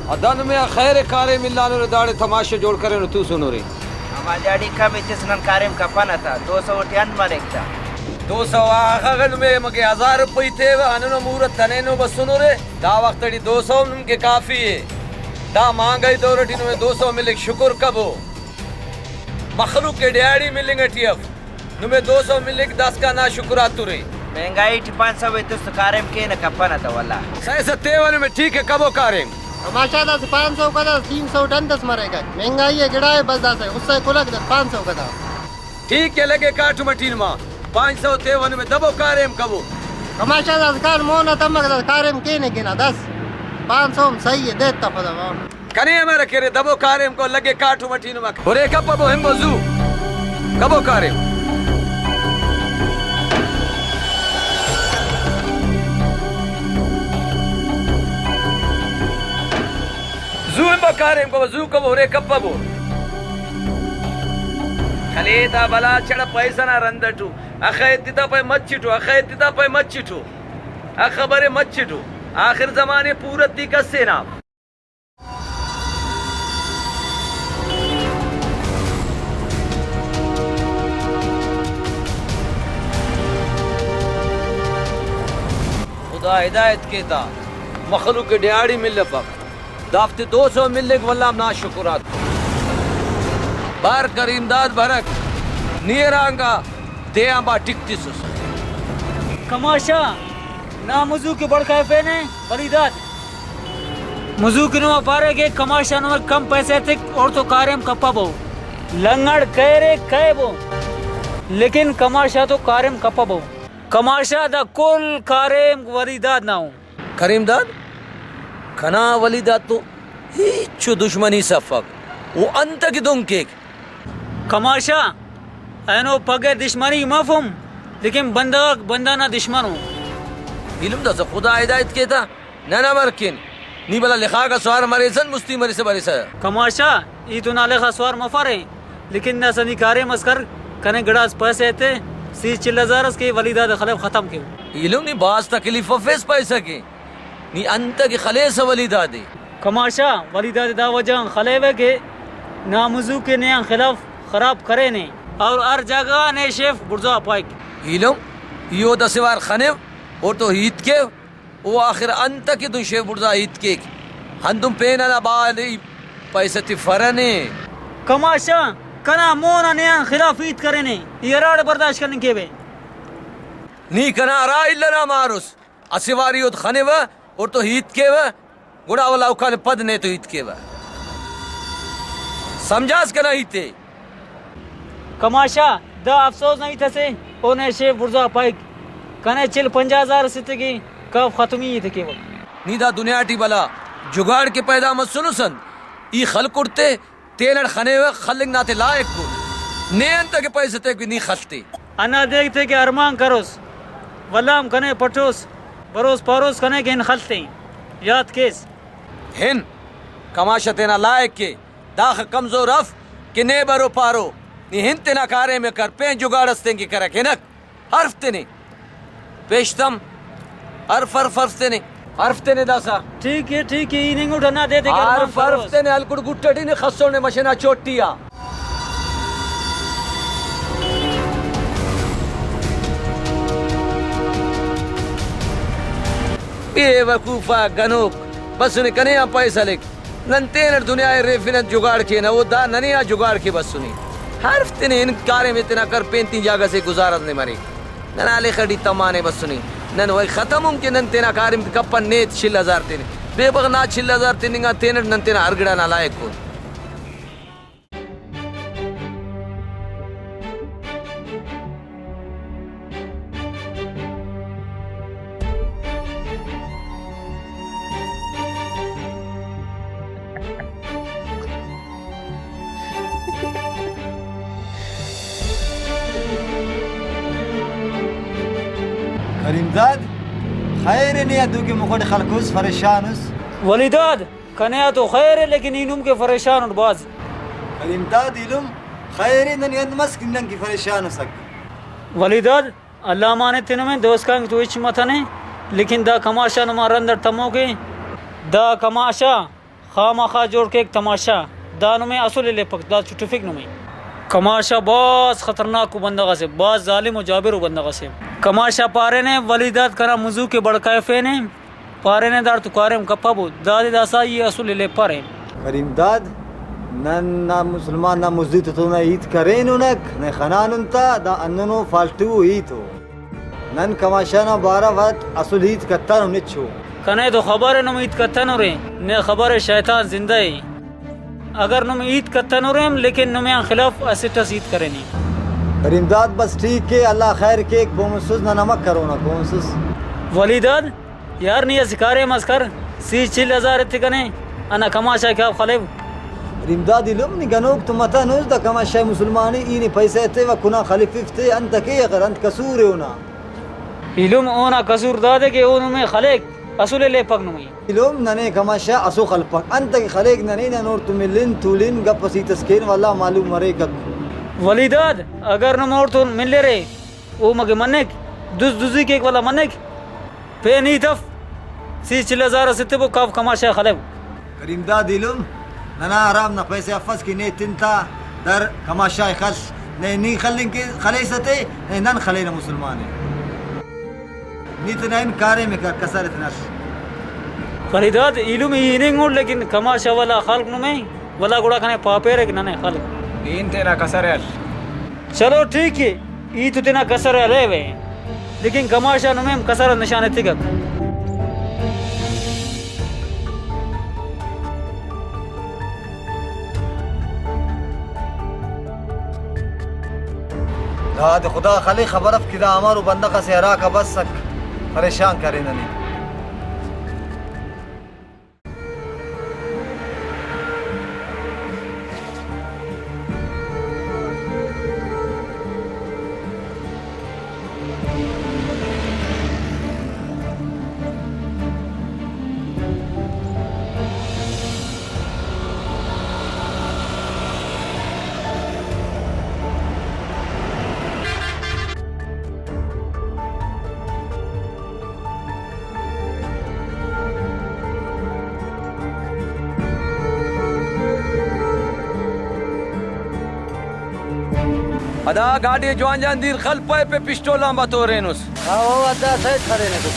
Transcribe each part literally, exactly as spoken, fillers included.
و دا نمے آ خیر کاریم الانرے، داڑے تماشہ جوڑ کرینو توسنرے۔ ہما دیہاڑی کم ایتس نن کاریم کپنہ تا، دو سو ٹی انت مریک تا؟ دو سو آ اخہ نمے مگے ہزار روپئی تیوہ، ہندنو مورت تنینو بسنرے، دا وخت ٹی دو سو نم کہ کافی ءِ۔ دا مہنگائی دور ٹی نمے دو سو ملک، شکر کبو۔ مخلوق کہ ڈیہاڑی ملنگ ٹی اف، نمے دو سو ملک، داسکان نا شکر آترے۔ مہنگائی ٹی پانچ سو ایتس تو کاریم کینہ کپنہ تا ولدا۔ سائسہ تیوہ نمے، ٹھیک ہے، کبو کاریم۔ کماشا داسہ پانچ سو کدا، تین سو ڈن دس مریکہ۔ مہنگائی ءِ گڑا ءِ بس داسہ غصہ ءِ کلک دس پانچ سو کدا۔ ٹھیک ہے، لگے کاٹم اٹی نما پانچ سو تیوہ نمے دبو کاریم کبو۔ کماشا داسہ کان مون آ تمک داسہ کاریم کینہ کینہ دس پانچ سو ہم صحیح ہے، دے تفہ دا۔ کنے امر کرے دبو کاریم کو لگے کاٹم اٹی نما۔ ہرے کپبو ہمبو زو۔ کبو کاریم۔ زو ہمبو کاریم کبو، زو کبو ہرے کپبو۔ خلے تا بلا چڑ پیسہ نا رند اٹو۔ اخہ ایتتا پائے مچ اٹو، اخہ ایتتا پائے مچ اٹو۔ اخہ برے مچ اٹو۔ آخر زمانے پورتی کسے نا۔ خدا ہدایت کے تا، مخلوق ءِ ڈیہاڑی ملپک، دافتے دو سو ملک، واللہ نا شکرات۔ بار کریم داد بھرک، نی ہرانگا دے آن با ٹک تسس۔ کماشا، نا مزو کہ بڑکائفینے، ولی داد۔ مزو کہ نما پارے کہ کماشا نما کم پیسہ ایتک، اوڑتو کاریم کپبو۔ لنگڑ کیرے کیبو، لیکن کماشا تو کاریم کپبو۔ کماشا دا کل کاریم ولی داد نا ءُ۔ کریم داد، کنا ولی داد تو ہچو دشمنی اس افک، او انت کہ دن کیک؟ کماشا، اینو پگہ دشمنی مفم، لیکن بندغ آک بندغ نا دشمن ءُ۔ ایلم داسہ خدا ہدایت کے تا، نن امر کین؟ نی بھلا لخاک آ سوار مریسن، مستی مریسہ بریسہ۔ کماشا، ای تو نا لخا سوار مفرے، لیکن داسہ نی کاریم اس کر، کنے گڑاس پیسہ ایتے، سی چل ہزار اس کہ ولی داد خلیو ختم کیو۔ ایلم نی بھاز تکلیف افیس پیسہ کے۔ نی انت کہ خلیسہ ولی دادے؟ کماشا، ولی دادے دا وجہ غان خلیوہ کہ نا مزو کہ نے آن خلاف خراب کرینے اور ہر جاگہ غا نے شیف بڑزا پائک۔ ایلم، ای اود اسہ وار خنیو، اوڑتو ہیت کیو، او آخر انت کہ دن شیف بڑزا ہیت کیک؟ ہندن پین انا بال ای پیسہ تفرہ نے۔ کماشا، کنا مون آ نے آن خلاف ہیت کرینے، ای ہراڑے برداشت کننگ کیوہ؟ نی کنا ہرا الہ نا مار اس۔ اسہ واری اود خنوہ، اوڑتو ہیت کیوہ، گڑا ولدا اوکان پد نیتو ہیت کیوہ۔ سمجھاس کنا ہیت ءِ؟ کماشا، دا افسوس نا ہیت اسے، او نے شیف بڑزا پائک، کنے چل پنجاہ ہزار اس ایتگے، کاف ختمی ایتہ کیوہ۔ نی دا دنیا ٹی بھلا جگاڑ کہ پیدا مسنس انت، ای خلکڑ تے تینٹ خنیوہ، خلنگ نا تے لائق اٹ۔ نے انت کہ پیسہ تیک بھی نی خلتے۔ ہندا دیک تے کہ ارمان کروس، ولدا ہم کنے پٹوس، بروس پاروس کنے کہ ہن خلتے۔ یات کیس۔ ہن کماشہ تینا لائق کے، داخہ کمزور اف کہ نے برو پارو، نی ہن تینا کاریم ءِ کر، پین جگاڑ اس تین کہ کرک ہنک۔ ہرف تینے۔ پیشتم۔ ہرف، ہرف، ہرف تینے۔ ہرف تینے داسا۔ ٹھیک ہے، ٹھیک ہے، ای ننگوٹ ہندا دے دے کہ ارمان ہرف، ہرف کروس۔ تینے ہلکڑ گٹ اٹی نے خسونے مشنا چوٹی آ۔ بے وقوفا گنوک بسنے کنے آن پیسہ لک۔ نن تینٹ دنیا ءِ ریفنہ جگاڑ کینہ، او دا ننے آ جگاڑ کے بسنے۔ ہرف تینے ہن کاریم ءِ تینا کر، پین تین جاگہ سے گزارت نے مریک۔ ننا لخ اٹی تمانے بسنے۔ نن وای ختم ان کہ نن تینا کاریم کپن، نے چل ہزار تینے۔ بے بغ نا چل ہزار تننگ آ تینٹ نن تینا ہر گڑا نا لائق ان۔ کریم داد، خیر نے آ تو کہ مخٹ خلکوس فریشان اس۔ ولی داد، کنے آ تو خیر ءِ، لیکن ای نم کہ فریشان اٹ بھاز۔ کریم داد ایلم، خیر ءِ، نن انت مس کہ نن کہ فریشان اسک۔ ولی داد، اللہ امان ایتے نمے، دوست کانک تو ہچ متنے، لیکن دا کماشا نما رند اٹ تموکے، دا کماشا خامخا جوڑ کیک تماشا، دا نمے اسل الیپک، دا چٹفک نمے۔ کماشا بھاز خطرناک ءُ بندغ اسے، بھاز ظالم ءُ جابر ءُ بندغ اسے۔ کماشا پارینے، ولی داد کنا مزوک ءِ بڑکائفینے، پارینے داڑتو کاریم کپبو، دادے داسا ای اسل الیپرے۔ کریم داد، نن نا مسلمان نا مزدی تتون ہیت کریننک، نئے خنانن تا، دا ہندنو فالتو ہیت ءُ۔ نن کماشا نا بارو اٹ اسل ہیت کتنن ہچو۔ کنے تو خبر ءِ نم ہیت کتنرے، نے خبر ءِ شیطان زندہ ءِ۔ اگر نم ہیت کتنرے ہم لیکن نمے آن خلاف اسٹ اس ہیت کرینے۔ کریم داد بس ٹھیک ءِ، اللہ خیر کیک، پہہ مسس نن امہ کرونا، پہہ مسس۔ ولی داد، یار نی اسہ کاریم اس کر، سی چل ہزار ایتے کنے، انا کماشا ءِ کاو خلیو۔ رنداد ایلم نی گنوک تو متنس، دا کماشا مسلمان ءِ، ای نے پیسہ ایتیوہ کنا خلفف تے، انت کیک اگر انت قصور ءِ اونا؟ ایلم اونا قصور دادے کہ او نمے خلیک، اسل الیپک نمے۔ ایلم ننے کماشا اسو خلپک، انت کہ خلیک ننے، نن اوڑتون ملن تولن گپ اس ہیت اس کین، واللہ معلوم مریکک۔ ولی داد، اگر نم اوڑتون ملرے، او مگہ منک، دز دزی کیک ولدا منک۔ پین ہیت اف، سی چل ہزار اس ایتبو، کاو کماشا ءِ خلیو۔ کریم داد ایلم، ننا حرام نا پیسہ افس کہ نے تن تا در کماشا ءِ خل، نے نی خلنگ کہ خلیسہ تے، نے نن خلینہ مسلمان ءِ۔ نی تینا ہن کاریم ءِ کر، کسر اتنا اف۔ ولی داد ایلم ای ہننگ اٹ، لیکن کماشا ولا خلک نمے، ولا گڑا کنے پاپیرک ننے خلک۔ ای ہن تینا کسر ءِ ہل۔ چلو ٹھیک ءِ، ای تو تینا کسر ءِ ہلیوہ، لیکن کماشا نمے ہم کسر اس نشان ایتکک۔ داد خدا خلے، خبر اف کہ دا امرو بندغ اسے ہراکا بسک، پریشان کرے ننے۔ ادا گاڈی جوان جان دیر خلپہ پہ پسٹول آن بتورینس۔ ہاں، او ادا سائیڈ کرینے تو۔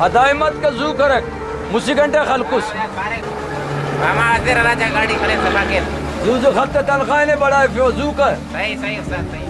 عطا احمد کا زو کرک، مسہ گھنٹہ خلکس۔ ماما حاضر راجا گاڑی کھڑے سفا کے۔ زو زو خط تنخواہ نے بڑھائے فیو، زو کر۔ صحیح، صحیح استاد، صحیح۔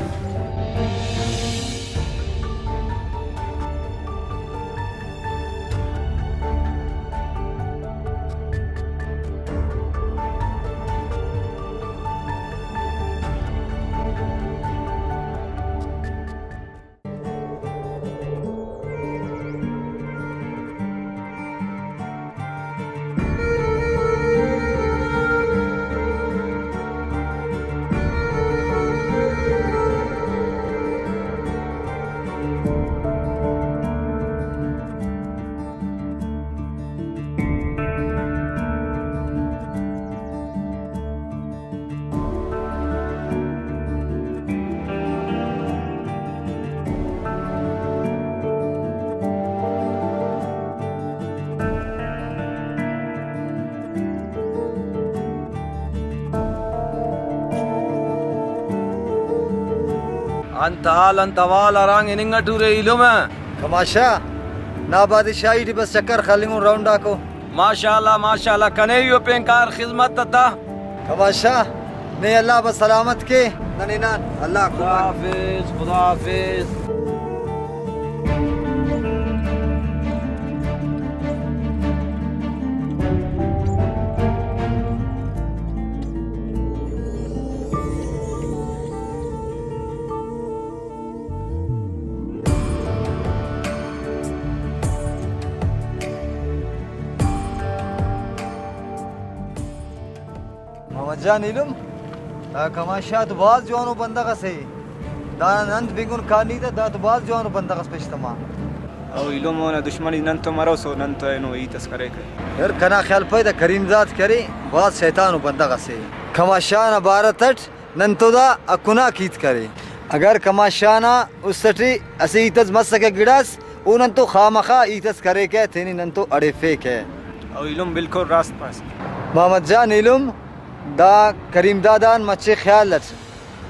انت حال، انت احوال، ہرانگ ہننگ اٹ ارے ایلم؟ کماشا، نا بادشاہی ٹی بس چکر خلنگن راؤنڈ آکو۔ ماشاءاللہ، ماشاءاللہ، کنے ایہو پین کار خذمت تا۔ کماشا، نے اللہ بس سلامت کے، ننے نان اللہ خدا کمک۔ حافظ، خدا حافظ۔ جان ایلم، دا کماشا تو بھاز جوانو بندغ اسے۔ دانا نن بنگن کانی تہ، دا تو بھاز جوانو بندغ اس پیش تما۔ او ایلم، اونا دشمن ای نن تو مروس و نن تو اینو ہیت اس کریکہ۔ یار کنا خیال پائے دا کریم داد کرے، بھاز شیطانو بندغ اسے۔ کماشا نا بارت اٹ نن تو دا اکنا کیت کرے۔ اگر کماشا نا است ٹی اسہ ہیت اس مسکہ گڑاس، او نن تو خامخا ہیت اس کریکہ، تینے نن تو اڑیفیکہ۔ او ایلم بالکل راست پاس۔ محمد جان ایلم، دا کریم داد آن مچے خیال اٹ،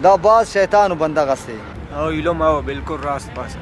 دا بھاز شیطانو بندغ اسے۔ او ایلم، او بالکل راست پاسہ۔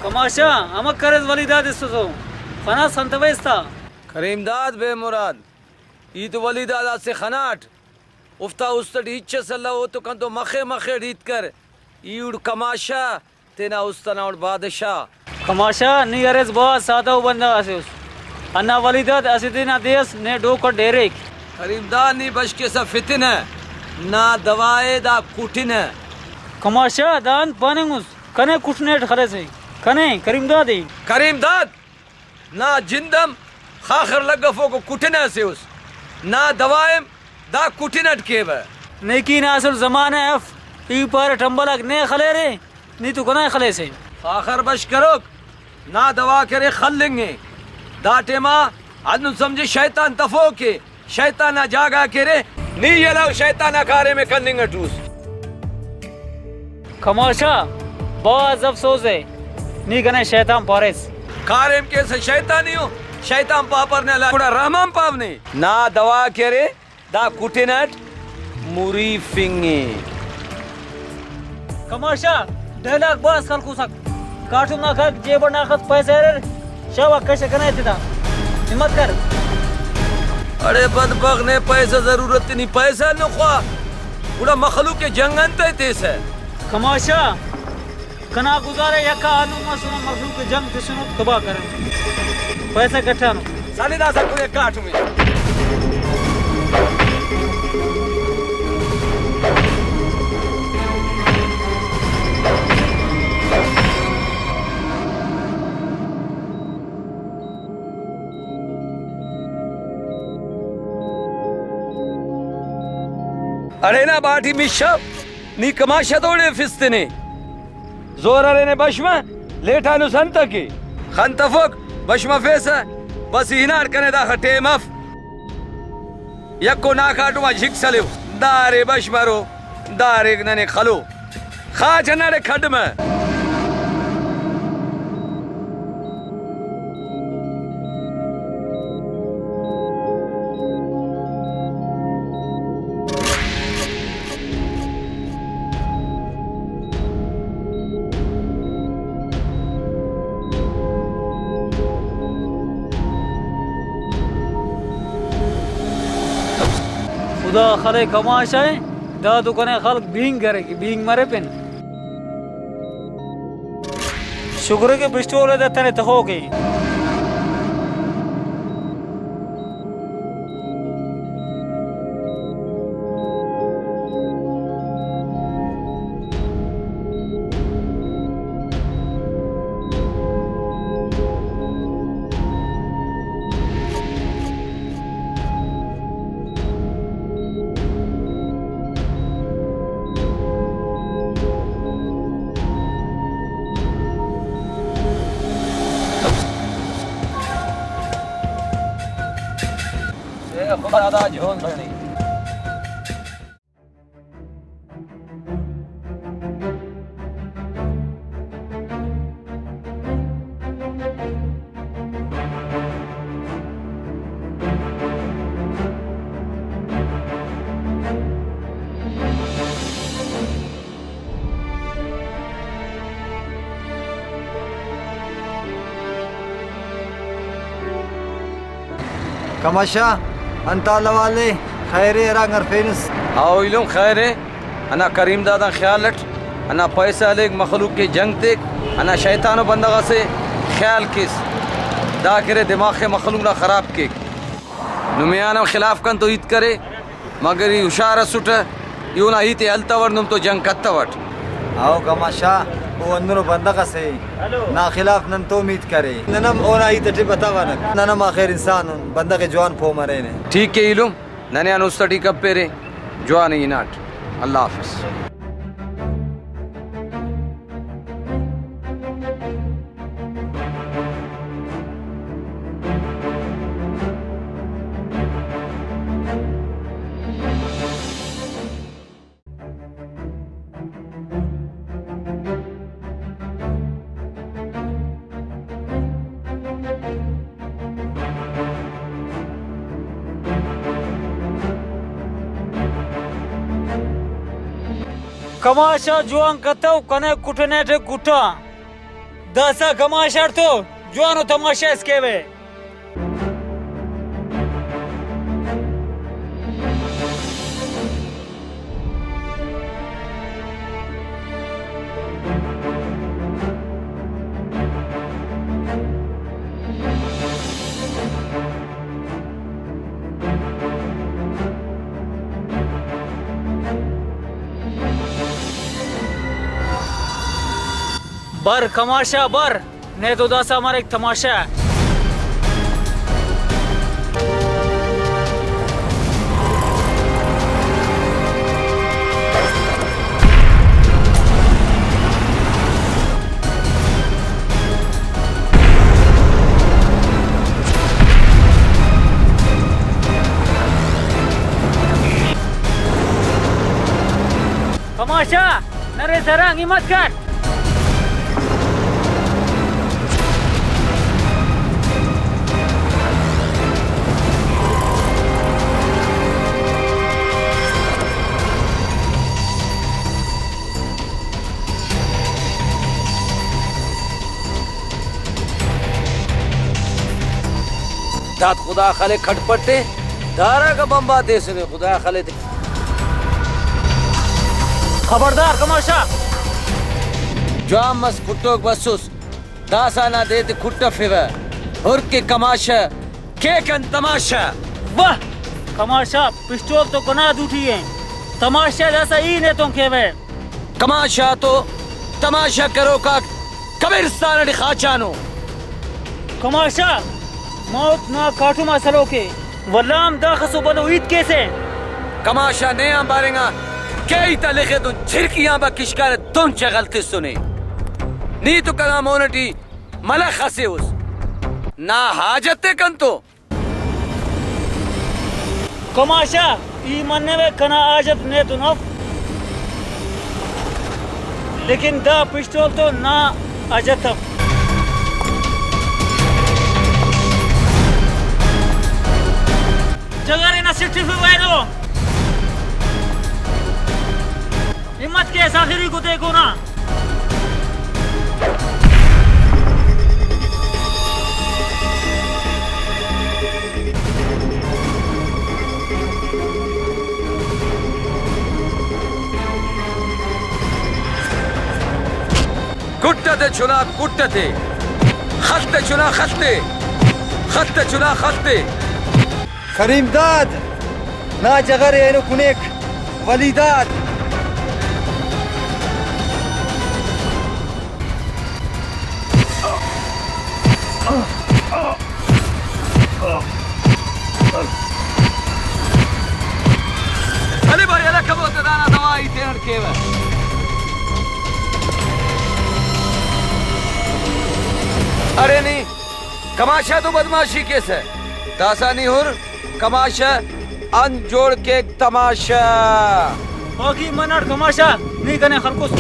کماشا، امر کریس ولی داد ایسوسو، خناس خنتویس تا۔ کریم داد بے مراد، ای تو ولی داد اسہ خناٹ، اوفتا است اٹ ہچ اس الو، او تو کنتو مخے مخے ٹی ہیت کر۔ ای اوڑ کماشا، تینا است ئنا وڑ بادشاہ۔ کماشا، نی اریس بھاز سادہ ءُ بندغ اسے اس۔ ہندا ولی داد اسہ دے نا دے ئس نے ڈوک اٹ ڈیریک۔ کریم داد، نی بش کیسہ فتنہ، نا دوا ءِ دا کٹنہ۔ کماشا، دا انت پاننگ اس؟ کنے کٹنہ اٹ خلیسے؟ کنے کریم داد ءِ؟ کریم داد! نا جند ہم خاخر لگفوکو کٹنہ اسے اس۔ نا دوا ءِ دا کٹنہ اٹ کیوہ۔ نیکی نا اسل زمانہ اف، ای پارہ ٹمبل آک نے خلیرے، نی تو کنا خلیسے۔ خاخر بش کروک، نا دوا کرے خلنگے۔ دا ٹائما ہندن سمجھے شیطان تفوکے۔ شیطان نا جاگہ آ کہ ارے، نی یلہ شیطان نا کاریم ءِ کننگ اٹ اس۔ کماشا، بھاز افسوز ءِ، نی کنے شیطان پاریس۔ کاریم کیسہ شیطانی ءُ، شیطان پاپر نے اللہ گڑا رحمان پاو نے۔ نا دوا کہ ارے، دا کٹن اٹ مریفنگے۔ کماشا، ڈائلاگ بھاز خلکوسک۔ کاٹم نا کھاک جیب اٹ ناخس پیسہ اریر، شاباش کشہ کنا ایتے تا۔ ہمت کر۔ اڑے بدبخت، نے پیسہ ضرورت، نی پیسہ نخوا، گڑا مخلوق ءِ جنگ انتئے تیسہ؟ کماشا، کنا گزارہ یکا آلو مسنو، مخلوق ءِ جنگ تسنو، تباہ کرنو، پیسہ کٹانو۔ سالی داسہ کو یکا اٹمے۔ اڑے نا باٹی مشو، نی کماشا توڑے فستنے۔ زور ارے نے بش مہ، لیٹ آنو سنتکے۔ خن تفوک، بش مفیسہ، بس ای ہناٹ کنے داخہ ٹیم اف۔ یکو نا کاٹم آ جھک سلیو، دارے بش مرو، دارے ننے خلو۔ خاچ ہنداڑے کھڈ مہ۔ دا خلے کماش ءِ، دا تو کنے خلق بینگ کرے کہ بینگ مرے پن۔ شکر ءِ کہ پسٹول ءِ دا تنے تخوک ءِ۔ کماشا، انت حال احوال ءِ؟ خیر ءِ، ہرانگ ہرفینس؟ ہاؤ ایلم خیر ءِ۔ ہندا کریم دادان خیال اٹ، ہندا پیسہ ہلیک، مخلوق کے جنگ تیک، ہندا شیطانو بندغ اسے خیال کیس، دا کرے دماغ ءِ مخلوق نا خراب کیک۔ نمیان ہم خلاف کن تو ہیت کرے، مگر ای ہشار ئسٹہ، ای اونا ہیت ءِ ہلتوٹ، نم تو جنگ کتوٹ۔ ہاؤ کماشا، او ہندنو بندغ اسے، نا خلاف نن تو ہم ہیت کرے، نن ہم اونا ہیت اٹی بتونک، نن ہم آخر انسان ان، بندغ ءِ جوان پہہ مرینے۔ ٹھیک ءِ ایلم، ننے آن است اٹی کپیرے، جوان ءِ ہناٹ۔ اللہ حافظ۔ کماشا جوان کتو، کنے کٹنیٹے کٹا۔ داسا کماشاٹ تو جوانو تماشا اس کیوہ۔ بر کماشا بر، نے تو داسا مریک تماشا۔ کماشا، نرے سرانگ ہمت کر۔ داد خدا خلے کھٹ پٹے، دارا کا بمبا تیسنے، خدا خلے تے۔ خبردار کماشا! جوان مس کٹوک بسس، داسا نا دے تے کٹفیوہ۔ ہر کہ کماشا، کیک انت تماشا۔ واہ! کماشا، پسٹول تو کنا دوٹی ءِ۔ تماشا داسا ای نیتون کیوہ۔ کماشا تو تماشا کروکاک قبرستان اٹی خاچانو۔ کماشا، موت نا کاٹم آ سلوک ءِ۔ ولدا ہم داخسو بھلو ہیت کیسہ۔ کماشا نے آن بارنگا کیہی تا لخ ءِ تون چرکی آن با کشکارہ دن چغل تسنے۔ نی تو کنا مون اٹی ملخ اسے اس۔ نا حاجت ءِ کنتو۔ کماشا، ای منوے کنا حاجت نیتون اف، لیکن دا پسٹول تو نا حاجت اف۔ جگرے نا سٹفو اینو۔ ہمت کیس، آخریکو تیکو نا۔ کٹ تے چنا کٹ تے، خل تے چنا خل تے، خل تے چنا خل تے۔ کریم داد نا جغر ءِ اینو کنیک ولی داد۔ ارے بھائی، اللہ کبو تے دانا دوائی تینٹ کیوہ۔ ارے نی کماشا تو بدمعاشی کیسہ، داسہ نی ہر کماشا انت جوڑ کیک تماشا۔ باقی منٹ کماشا، نی کنے خلکوس۔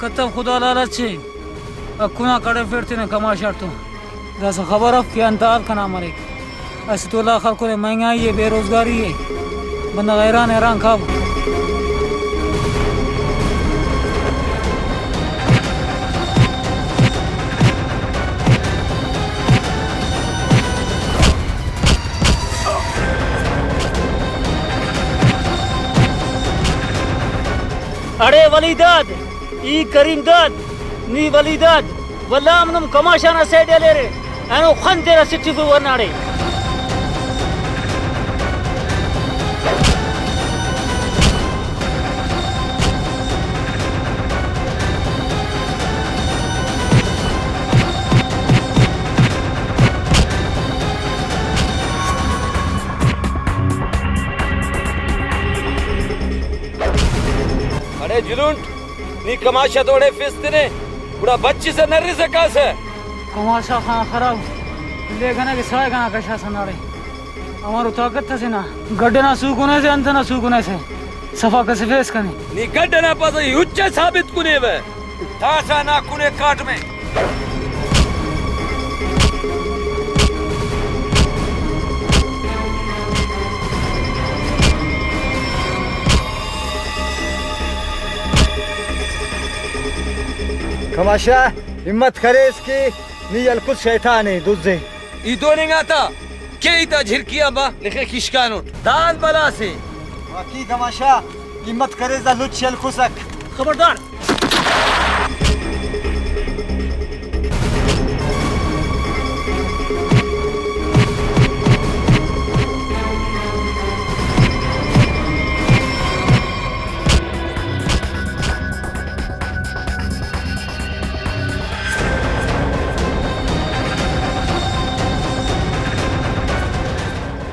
کتو خدا لالچ ءِ، اکنا کڑفیٹ تینا کماشاٹ تو۔ داسہ خبر اف کہ انت حال کنا مریک۔ اسہ تولا خلکرے، مہنگائی ءِ، بے روزگاری ءِ، بندغ حیران حیران کاو۔ اڑے ولی داد، ای کریم داد، نی ولی داد، ولدا ہم نم کماشان اسہ سائیڈ ہلیرے، اینو خن تیرا سٹفو ورناڑے۔ اڑے جلونٹ، نی کماشا تو اڑے فس تنے، گڑا بچسہ نرسہ کاسہ۔ کماشا خان خراب، لے کنا کہ سائے کنا کشاسہ ناڑے۔ امرو طاقت اسے نا، گڈ ئنا سو کنے سے، انت ئنا سو کنے سے، صفا کسفیس کنے۔ نی گڈ ئنا پاسہ ای ہچ ءِ ثابت کنیوہ۔ داسہ نا کنے کاٹمے۔ کماشا، ہمت کریس کہ نی ہلکس شیطان ءِ، دز ءِ۔ ای دون انگا تا، کیہی تا جھرکی آن با، لخے کشکانٹ۔ داد بلا سے۔ واقعی کماشا، ہمت کریس دا لچ ہلکسک۔ خبردار۔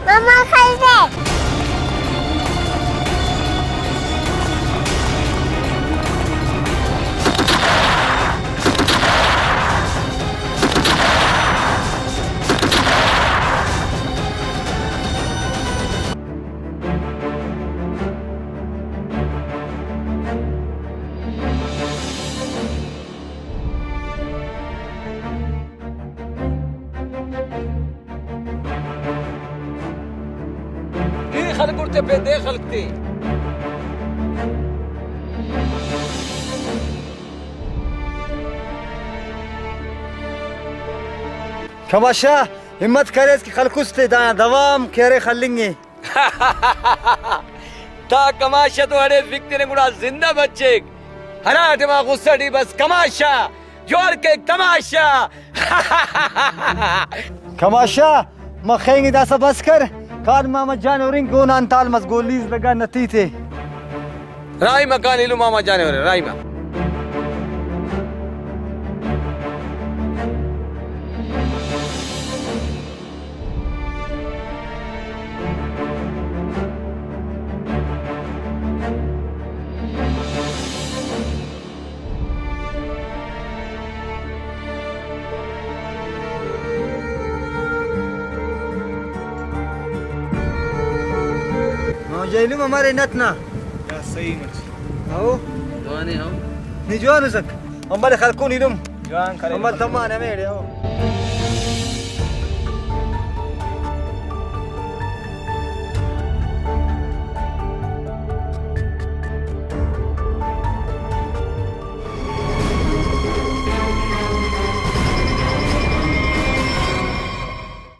ماما خلدے۔ ای خلکر تے پین دے خلک تے۔ کماشا، ہمت کریس کہ خلکس تے دانا دوام کہ ارے خلنگے۔ تا کماشا تو اڑے فک تینے گڑا زندہ بچیک۔ ہرا ٹائما غصہ ٹی بس کماشا جوڑ کیک تماشا۔ کماشا، مخینگے داسہ بس کر۔ کان ماما جان ہرنگ گونان تال مس گولیز لگا نتی تے۔ راہی مکان ایلو ماما جان ہرے، راہی ما۔ ہاں، جیلم ہمارے نت نا۔ یا صحیح مچ۔ ہاؤ۔ جوانے ہاؤ۔ نی جوان اسک۔ ہم بلے خلکون ایلم۔ جوان خلک۔ ہم بل تمان ہمیڑے ہاؤ۔